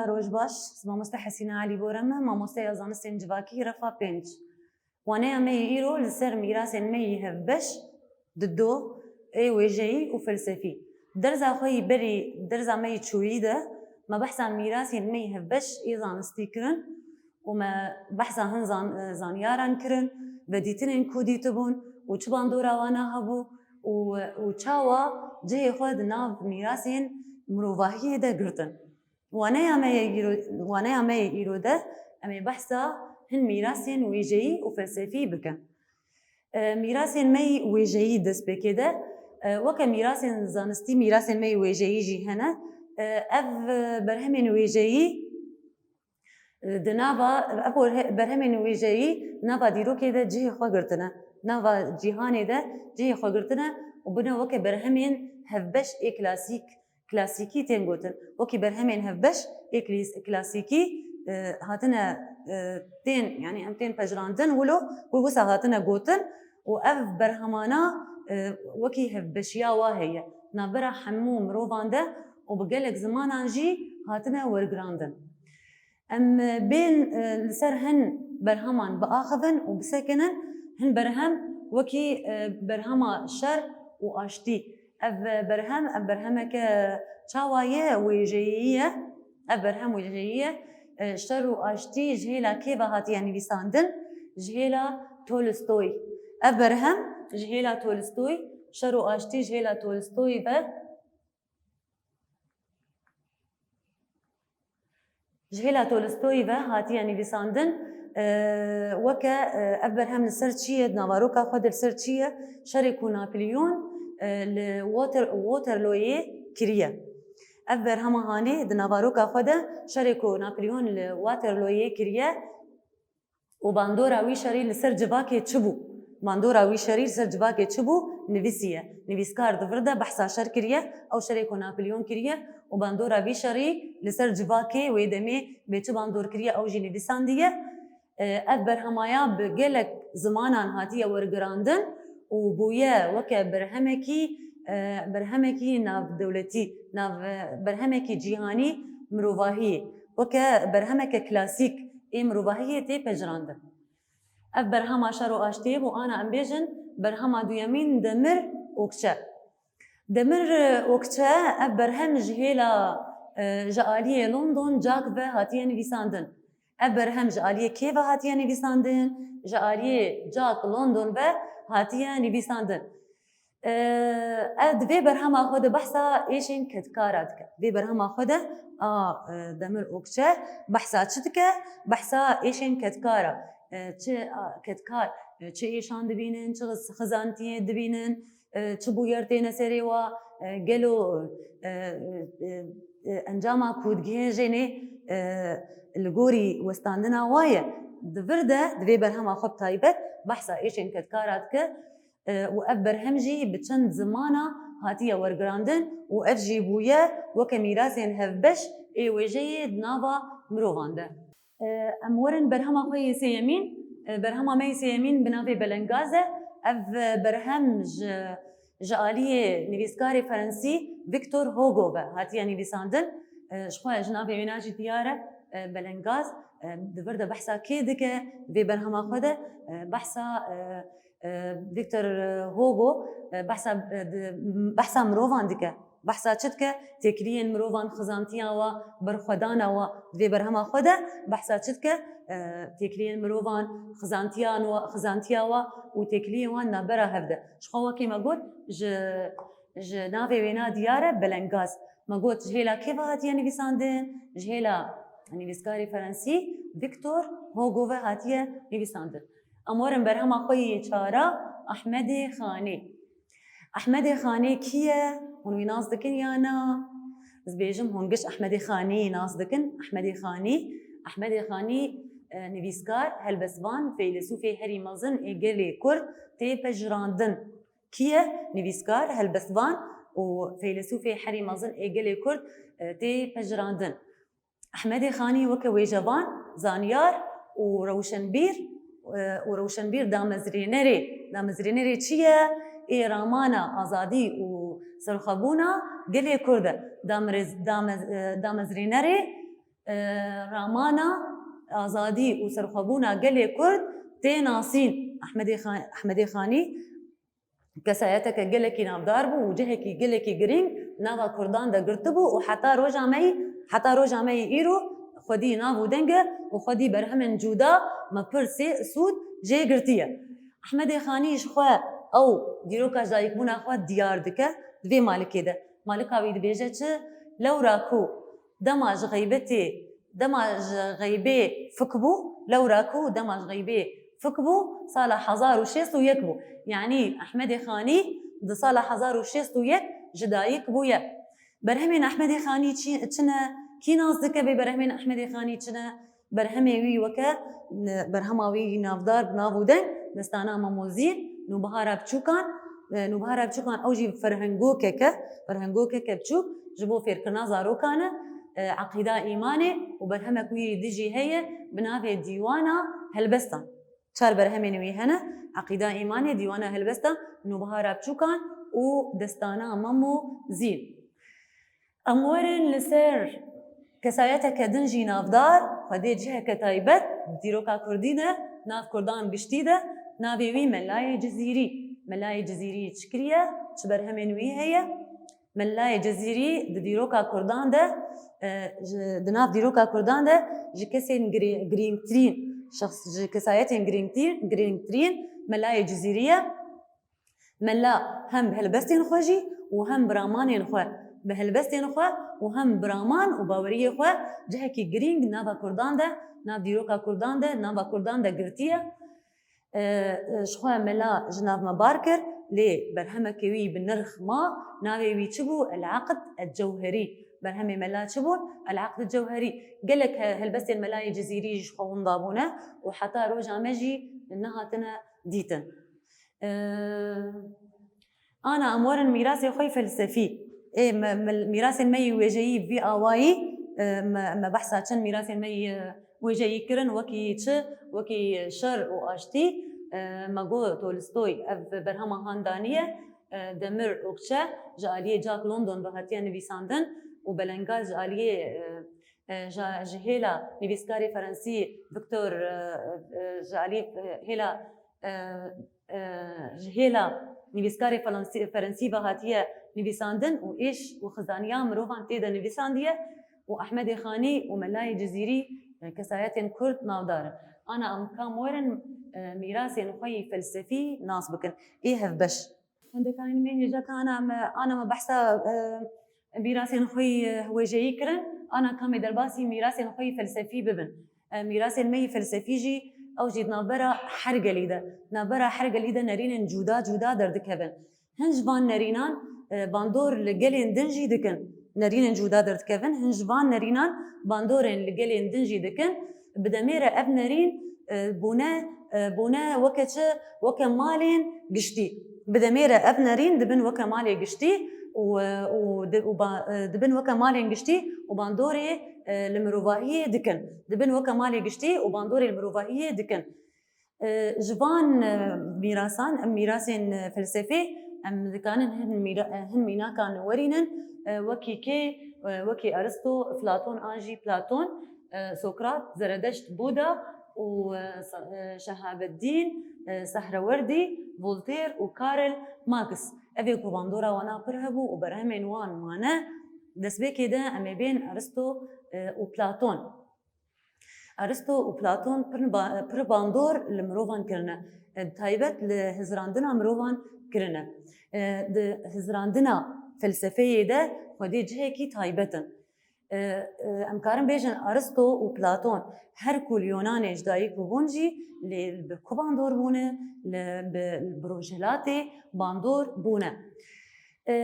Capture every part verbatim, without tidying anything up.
Roj baş, ez mamoste Hesîne Elî Bore me, mamosteya zanistên civakî refa pênc. Waneya me yê îro li ser mîrasên me yî hevbeş, dido, ê wêjeyî û felsefî. Derza xwe yî berî derza me yî çûyî de me behsa mîrasên me yî hevbeş ê zanistî kirin û me behsa hin zan-, zanyaran kirin, vedîtinên ku dîtibûn û çi bandora wana hebû û, û çawa cihê xwe di nav mîrasên mirovahiyê de girtin. Waneya me yê îro, waneya me yê îro de em ê behsa hin mîrasên wêjeyî û felsefî bikin. E, mîrasên me yî wêjeyî destpêkê de, e, weke mîrasên zanistî, mîrasên me yî wêjeyî jî hene. E, ev, e, berhemên wêjeyî, e, di nava, ev berhe-, berhemên wêjeyî nava dîrokê de cihê xwe girtine. Nava cîhanê de cihê xwe girtine û bûne weke berhemên hevbeş ê klasîk, klasîkî tên gotin. Wekî berhemên hevbeş ê klis-, klasîkî, e, hatine, e, tên, yanî em tên pejirandin wilo ku wisa hatine gotin û ev berhemana, e, wekî hevbeşiya wa heye. Navbera hemû mirovan de û bi gelek zimanan jî hatine wergirandin. Em, e, bên, e, li ser hin berheman biaxivin û bisekinin, hin berhem wekî, e, berhema şer û aştî. Ev, e, berhem, ev berhemeke çawa ye, wêjeyî ye. Ev berhem wêjeyî ye. E, Şer û Aştî ji hêla kê ve hatiye nivîsandin? Ji hêla Tolstoy. Ev berhem ji hêla Tolstoy, Şer û Aştî ji hêla Tolstoy ve Ji hêla Tolstoyî ve hatiye nivîsandin, e, weke, e, ev berhem li ser çi ye, di navaroka xwe de li ser çi ye, şerê ku Napilyon, e, li Water-, Waterlooyê kiriye. Ev berhema hanê di navaroka xwe de şerê ku Napilyon li Waterlooyê kiriye, û bandora wî şerî li ser civakê çi bû? Bandora wî şerî li ser civakê çi bû? Nivîsiye. Nivîskar di vir de behsa şer kiriye, ew şerê ku Napilyon kiriye û bandora vî şerî li ser civakê wê demê bê çi bandor kiriye, ew jî nivîsandiye. E, ev berhemaya bi gelek zimanan hatiye wergirandin û bûye weke berhemekî, e, berhemekî navdewletî, nav, e, berhemekî cîhanî mirovahiyê. Weke berhemeke klasîk ê mirovahiyê tê pejirandin. Ev berhema Şer û Aştiyê bû, ana em bêjin berhema duyemîn Demir Okçe. Demir Okçe, ev berhem ji hêla, e, ji aliyê London Jack ve hatiye nivîsandin. Ev berhem ji aliyê kê ve hatiye nivîsandin? Ji aliyê Jack London ve hatiye nivîsandin. E, ev di vê berhema xwe de behsa êşên kedkara dike. Vê berhema xwe de a, e, Demir Okçe behsa çi dike? Behsa êşên kedkara. E, çi, a, kedkar, e, çi êşan dibînin, çi xiz-, xizantiyê dibînin, e, çi bûyer têne serê wa, e, gelo, e, e, e, encama ku digihêjênê, e, li gorî westandina wa ye. Di vir de, di vê berhema xwe bi taybet behsa êşên kedkara dike. E, û ev berhem jî bi çend zimana hatiye wergirandin û ev jî bûye weke mîrasên hevbeş ê wêjeyê di nava mirovan de. E, em werin berhema xwe yê sêyemîn. E, berhema me yê sêyemîn bi navê Belengaz e. Ev, e, berhem ji, ji aliyê nivîskarê Frensî Victor Hugo ve hatiye nivîsandin. E, ji xwe ji navê wêna jî diyar e, e, Belengaz. E, di vir de behsa kê dike? Vê berhema xwe de, e, behsa, e, e, Victor, e, Hugo, e, behsa, e, di, behsa mirovan dike. Behsa çi dike? Têkiliyên mirovan, xizantiya wa, berxwedana wa. Di vê berhema xwe de behsa çi dike? E, têkiliyên mirovan, xizantiyan wa, xizantiya wa û têkiliyên wan navbera hev de. Ji xwe wekî me got, ji, ji navê wêna diyar e, Belengaz. Me got, ji hêla kê ve hatiye nivîsandin? Ji hêla nivîskarê Frensî Victor Hugo ve hatiye nivîsandin. Em werin berhema xwe yê çara, Ahmedê Xanî. Ahmedê Xanî kî ye? Hûn wî nas dikin ya na? Ez bêjim, hûn giş Ahmedê Xanî nas dikin. Ahmedê Xanî, Ahmedê Xanî, e, nivîskar, helbestvan, feylesûfê herî mezin ê gelê Kurd tê pejirandin. Kî ye? Nivîskar, helbestvan û feylesûfê herî mezin ê gelê Kurd, e, tê pejirandin. Ehmedê Xanî weke wêjevan, zanyar û rewşenbîr, e, û rewşenbîr damezrênerê, damezrênerê çi ye? Ê ramana azadî û serxwebûna gelê Kurd e. Damrez-, damez-, e, damezrênerê, Ramana azadî û serxwebûna gelê Kurd tê nasîn. Ehmedê Xa-, Ehmedê Xanî kesayeteke gelekî navdar bû û cihekî gelekî girîng nava Kurdan de girtibû û heta roja me yî, heta roja me yî îro xwedî nav û deng e û xwedî berhemên cuda me pir sê-, sûd jê girtiye. Ehmedê Xanî ji xwe ew dîroka ji dayikbûna xwe diyar dike di vê malikê de. Malika wî dibêje çi? Lewra ku dema ji xeybetê, dema ji xeybê fik bû, lewra ku dema ji xeybê fik bû, sala hezar û şêst û yek bû. Yanî Ehmedê Xanî di sala hezar û şêst û yek ji dayik bûye. Berhemên Ehmedê Xanî çi, çi ne? Kî nas dike bê berhemên Ehmedê Xanî çi ne? Berhemê wî weke, n-, berhema wî navdar bi nav û deng, Destana Mem û Zîn, Nûbihara Biçûkan, e, Nûbihara Biçûkan ew jî ferhengokeke, ferhengokeke biçûk ji bo fêrkirina zarokan e, e, Eqîda Îmanê û berhemek wî dî jî heye bi navê Dîwana Helbestan. Çar berhemên wî hene, Eqîda Îmanê, Dîwana Helbestan, Nûbihara Biçûkan û Destana Mem û Zîn. Em werin li ser kesayeteke din jî navdar, xwedê ciheke taybet di dîroka kurdî de, nav kurdan giştî de, navê wî Melayê Cizîrî. Melayê Cizîrî çi kiriye, çi berhemên wî heye? Melayê Cizîrî di dîroka kurdan de, e, ji, di nav dîroka kurdan de ji kesên girî-, girîngtirîn, şexs, ji kesayetên girîngtir-, girîngtirîn Melayê Cizîrî ye. Mela hem bi helbestên xwe jî û hem bi ramanên xwe, bi helbestên xwe û hem bi raman û baweriyê xwe cihekî girîng nava kurdan de, nav dîroka kurdan de, nava kurdan de girtiye. E, e, ji xwe mela ji nav me bar kir, lê berhemeke wî bi nirx ma, navê wî çi bû? El Aqd El Cewherî. Berhemê mela çi bûn? El Aqd El Cewherî. Gelek he-, helbestên Melayê Cizîrî ji xwe winda bûne û heta roja me jî nehatine dîtin. Eee, ana em werin mîrasê xwe yî felsefî. Ê, me, me, mîrasên me yî wêjeyî vî awayî, e, me, me behsa çend mîrasên me yî, e, wêjeyî kirin, wekî çi, wekî şer û aştî, e, me got Tolstoy, ev berhema handanî ye, e, Demir û Kçe ji aliyê Jack London ve hatiye nivîsandin û Belengaz ji aliyê, e, e, ji, ji hêla nivîskarê Ferensî Victor, e, e, ji aliyê, e, hêla, e, e, ji hêla nivîskarê Feransî, Ferensî ve hatiye nivîsandin û êş û xizaniya mirovan tê de nivîsandiye û Ehmedê Xanî û Melayê Cizîrî, e, kesayetên Kurd navdar in. Ana em kam werin, e, mîrasên xwe yî felsefî nas bikin. Ê hevbeş. Hindek anî me hêja ka ana me, ana me behsa, e, mîrasên xwe yî, e, wêjeyî kirin, ana ka me derbasî mîrasên xwe yî felsefî bibin. E, mîrasên me yî felsefî jî ew jî di navbera her gelî de, navbera her gelî de nerînên cuda cuda derdikevin. Hin ji van nerînan, e, bandor li gelên din jî dikin. Nerînên cuda derdikevin, hin ji van nerînan bandorên li gelên din jî dikin. Bi demê re ev nerîn, e, bûne, e, bûne weke çi, weke malên giştî. Bi demê re ev nerîn dibin weke malê giştî û, e, û di-, û ba-, e, dibin weke malên giştî û bandorê, e, li mirovahiyê dikin. Dibin weke malê giştî û bandorê li mirovahiyê dikin. E, ji van, e, mîrasan, em mîrasên, e, felsefê, em dikanin hin mîra-, e, hin mînakan werînin, e, wekî kê, e, wekî Aristo, Eflaton an jî Platon, e, Sokrat, Zeredeşt, Buda û, e, Sa-, e, Şehabeddîn, e, Sehrawerdî, Voltaire û Karl Marx. Ev ê ku bandora wana pir hebû û berhemên wan mane, destpêkê de em ê bên Aristo, e, û Platon. Aristo û Platon pir ba-, pir bandor li mirovan kirine. E, bi taybet li hizrandina mirovan kirine. E, di hizrandina felsefeyê de xwedî cihekî taybet in. E, e, em karin bêjin Aristo û Platon her ku li Yonanê ji dayik bûbûn jî lê bi ku bandor bûne, li, bi, bi rojhilatê bandor bûne. E,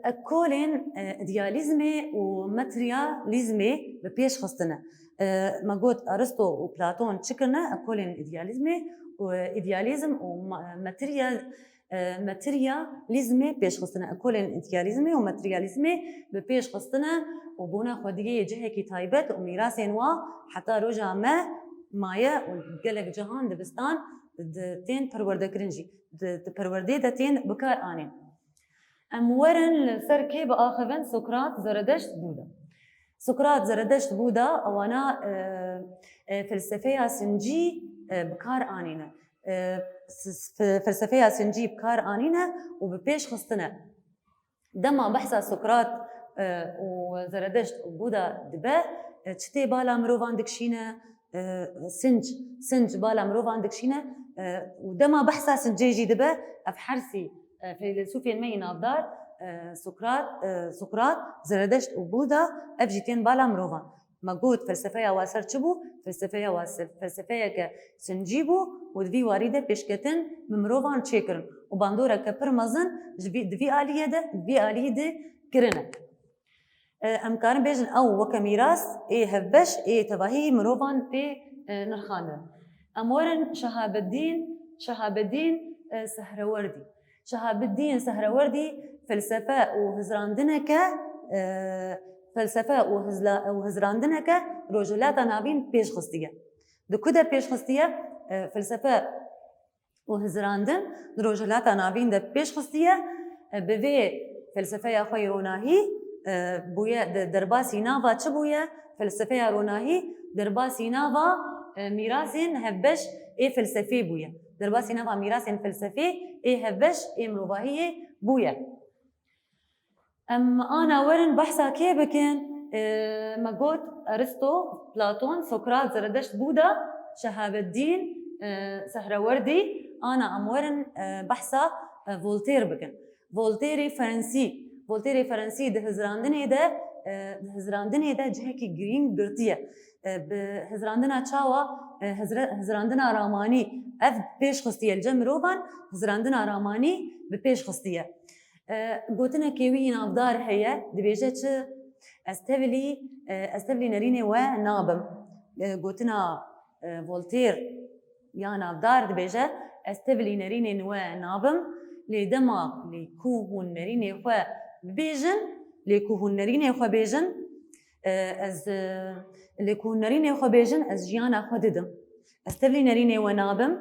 ekolên, e, îdealîzmê û materyalîzmê bi pêş xistine. E, me got Aristo û Platon çi kirine? Ekolên îdealîzmê û, e, îdealîzm û ma-, materyal-, e, materyalîzmê pêş xistine. Ekolên îdealîzmê û materyalîzmê bi pêş xistine û bûne xwediyê cihekî taybet û mîrasên wa heta roja me maye û gelek cihan dibistan di-, tên perwerdekirin jî. Di, di perwerdê de tên bikar anîn. Em werin li ser kê biaxivin, Sokrat, Zeredeşt, Buda. Sokrat, Zeredeşt, Buda, ewana, e, e, felsefeya sincî, e, bi kar anîne. E, s-, s-, felsefeya sincî bi kar anîne û bi pêş xistine. Dema behsa Sokrat, e, û Zeredeşt û Buda dibe, e, çi tê bala mirovan dikişîne, e, sinc, sinc bala mirovan dikişîne, e, û dema behsa sincê jî dibe, ev hersî, e, feylesûfên me yî navdar, e, Sokrat, e, Sokrat, Zeredeşt û Buda, ev jî tên bala mirovan. Me got, felsefeya wa ser çi bû? Felsefeya wa ser, felsefeyeke sincî bû û di vî warî de pêşketin bi mirovan çêkirin û bandoreke pir mezin ji vî, di vî aliyê de, di vî aliyî de kirine. E, em karin bêjin ew weke mîras ê hevbeş ê tevahî mirovan tê, e, nirxandin. Em werin Şehabeddîn, Şehabeddîn, e, Sehrewerdî. Şehabeddîn Sehrewerdî felsefe û hizrandineke, e, felsefe û hizla-, û hizrandineke Rojhilata Navîn pêş xistiye. Di ku de pêş xistiye? E, felsefe û hizrandin di Rojhilata Navîn de pêş xistiye. E, bi vê felsefeya xwe yê ronahî, e, bûye de-, derbasî nava çi bûye? Felsefeya ronahî derbasî nava, e, mîrasên hevbeş ê felsefê bûye. Derbasî nava mîrasên felsefê ê hevbeş ê mirovahiyê bûye. Em ana werin behsa kê bikin? E, me got Aristo, Platon, Sokrat, Zeredeşt, Buda, Şehabeddîn, e, Sehrewerdî. Ana em werin, e, behsa, e, Voltaire bikin. Voltairê Ferensî. Voltairê Ferensî di hizrandinê de, e, di hizrandinê de cihekî girîng girtiye. E, bi hizrandina çawa? E, hizre-, hizrandina ramanî. Ev pêş xistiye li cem mirovan, hizrandina ramanî bi pêş xistiye. E, gotinekê wî navdar heye, dibêje çi? Ez tevlî, e, ez tevlî nerînê we nabim. E, gotina, e, Voltaire ya navdar dibêje, ez tevlî nerînên we nabim, lê dema lê ku hûn nerînê xwe bibêjin, lê ku hûn nerînê xwe bêjin, e, ez, e, lê ku hûn nerînê xwe bêjin, ez jiyana xwe didim. Ez tevlî nerînê we nabim,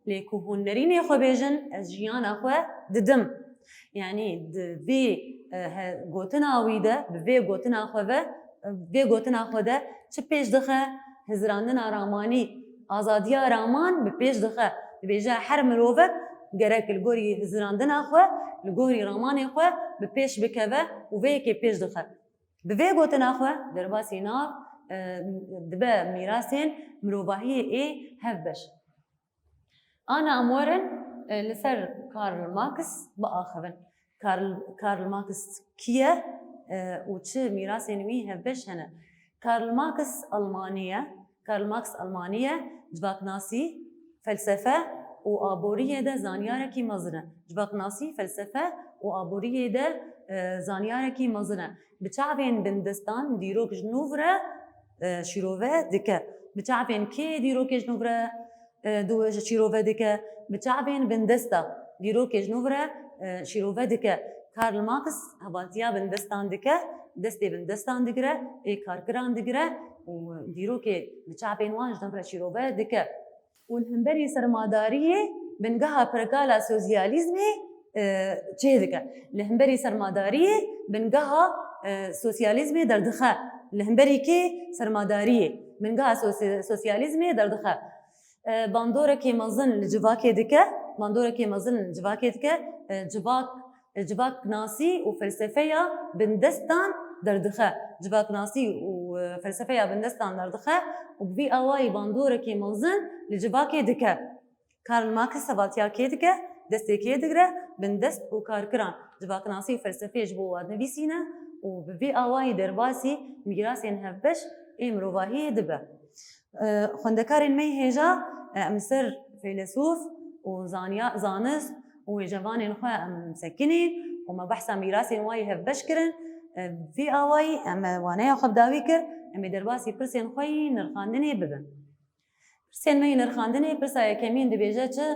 lê ku hûn nerînê xwe bêjin, ez jiyana xwe didim. Yanî di vê, e, he-, gotina wî de, bi vê gotina xwe ve, e, vê gotina xwe de çi pêş dixe? Hizrandina ramanî, azadiya raman bi pêş dixe. Dibêje her mirovek gerek li gorî hizrandina xwe, li gorî ramanê xwe bi pêş bikeve û vê yekê pêş dixe. Bi vê gotina xwe derbasî nav, e, dibe mîrasên mirovahiyê ê hevbeş. Ana em werin, e, li ser Karl Marx biaxivin. Karl, Karl Marx kî ye, e, û çi mîrasên wî hevbeş hene? Karl Marx Almanî ye. Karl Marx Almanî ye, civaknasî, felsefe û aboriyê de zanyarekî mezin e. Civaknasî, felsefe û aboriyê de, e, zanyarekî mezin e. Bi çavên bindestan dîrok ji nû re, e, şîrove dike. Bi çavên kê dîrokê ji nû re, e, du-, şîrove dike? Bi çavên bindesta dîrokê ji nû re, e, şîrove dike. Karl Marx hevaltiya bindestan dike, destê bindestan digire, ê karkiran digire û dîrokê bi çavên wan ji nû re şîrove dike. Û li hemberî sermadariyê bingeha pergala sosyalîzmê, e, çêdike. Li hemberî sermadariyê bingeha, e, sosyalîzmê derdixe. Li hemberî kê? Sermadariyê bingeha sosy-, sosyalîzmê derdixe. E, bandorekê mezin li civakê dike, bandorekê mezin li civakê dike, e, civak, e, civaknasî û felsefeya bindestan derdixe. Civaknasî û, e, felsefeya bindestan derdixe û bi vî awayî bandorekê mezin li civakê dike. Karl Marx hevaltiya kê dike? Destê kê digire? Bindest û karkiran. Civaknasî û felsefê ji bo wan dinivîsîne û bi vî awayî derbasî mîrasên hevbeş ê mirovahiyê dibe. E, xwendekarên me yê hêja, e, em li ser feylesûf û zaniya-, zanist û wêjevanên xwe em sekinîn û me behsa mîrasên wa yî hevbeş kirin. E, vî awayî em, e, waneya xwe bi dawî kir, em ê derbasî pirsên xwe yî nirxandinê bibin. Pirsên me yî nirxandinê, pirsa yekemîn dibêje çi?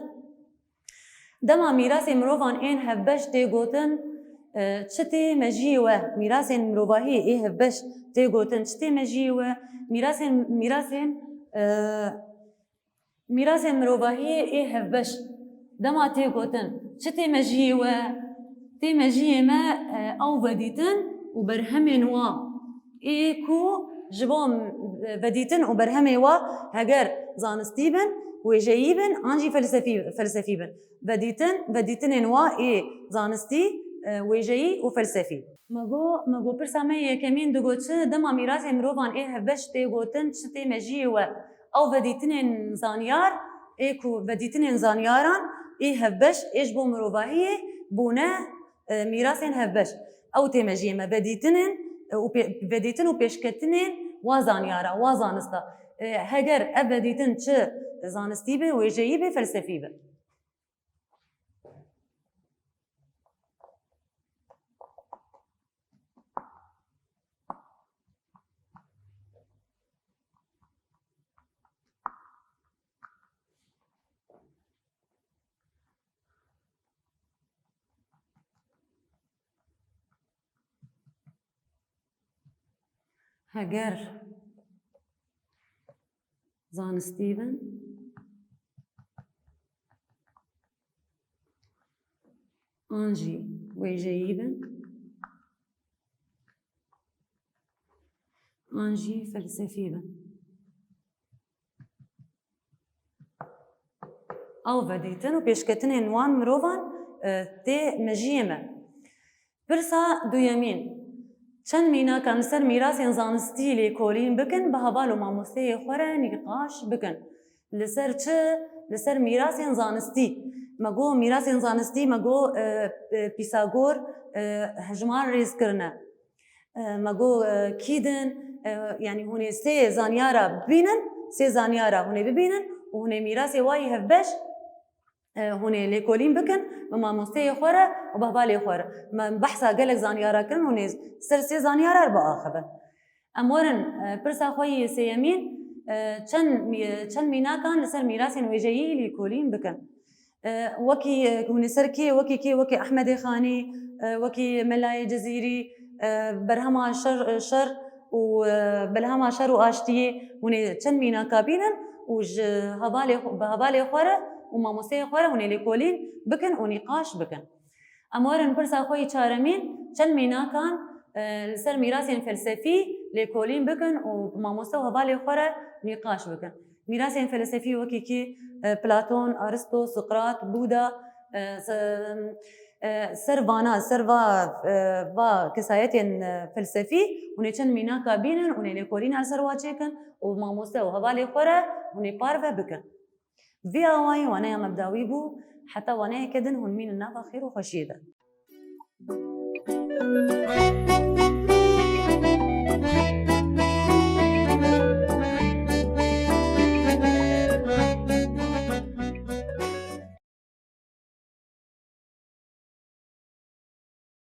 Dema mîrasê mirovan ên hevbeş tê gotin, e, çi tê mejiyê we? Mîrasên mirovahiyê ê hevbeş tê gotin, çi tê mejiyê we? Mîrasên, mîrasên, e, mîrasên mirovahiyê ê hevbeş dema tê gotin, çi tê mejiyê we? Tê mejiyê me, e, ew vedîtin û berhemên wan ê ku ji bo vedîtin û berhemê wa heger zanistî bin, wêjeyî bin, an jî felsefî, felsefî bin. Vedîtin, vedîtinên wa ê zanistî, e, wêjeyî û felsefî. Me got, me got pirsa me yekemîn digot çi dema mîrasê mirovan ê hevbeş tê gotin, çi tê mejiyê we? Ew vedîtinên zanyar ê ku vedîtinên zanyaran ê hevbeş ê ji bo mirovahiyê bûne, e, mîrasên hevbeş. Ew tê mejiyê me vedîtinên, e, û pê-, vedîtin û pêşketinên wa zanyara, wa zanista. E, heger ev vedîtin çi zanistî be, wêjeyî be, felsefî be. Heger zanistî bin, an jî wêjeyî bin, an jî felsefî bin. Ew vedîtin û pêşketinên wan mirovan, e, tê mejiyê me. Pirsa duyemîn. Çend mînakan li ser mîrasên zanistî lêkolîn bikin, bi heval û mamosteyê xwe re nîqaş bikin. Li ser çi? Li ser mîrasên zanistî. Me got mîrasên zanistî, me got, e, e, Pîsagor, e, hejmar rêz kirine. E, me got, e, kî din, e, yanî hûn ê sê zanyara bibînin, sê zanyara hûn ê bibînin û hûn ê mîrasê wa yî hevbeş, e, hûn ê lêkolîn bikin bi mamosteyê xwe re û bi hevalê xwe re. Me behsa gelek zanyara kirin, hûn ê ser sê zanyara re biaxivin. Em werin, e, pirsa xwe yê sêyemîn, e, çend mî-, çend mînakan li ser mîrasên wêjeyî lêkolîn bikin. E, wekî, e, hûn ê ser kê, wekî kê, wekî Ehmedê Xanî, e, wekî Melayê Cizîrî, e, berhema şer, şer û, e, berhema şer û aştiyê hûn ê çend mînaka bînin û ji hevalê xwe, bi hevalê xwe re û mamosteyê xwe re hûn ê lêkolîn bikin û nîqaş bikin. Em werin pirsa xwe yî çaremîn, çend mînakan, e, li ser mîrasên felsefî lêkolîn bikin û bi mamoste û hevalê xwe re nîqaş bikin. Mîrasên felsefî wekî kî, e, Platon, Aristo, Sokrat, Buda, e, se-, e, ser vana, ser va, e, va kesayetên, e, felsefî hûn ê çend mînaka bînin, hûn ê lêkolîna li ser wa çêkin û mamoste û hevalê xwe re hûn ê parve bikin. Vî awayî waneya me bi dawî bû, heta waneyeke din hûn mînin nava xêr û xweşiyê de.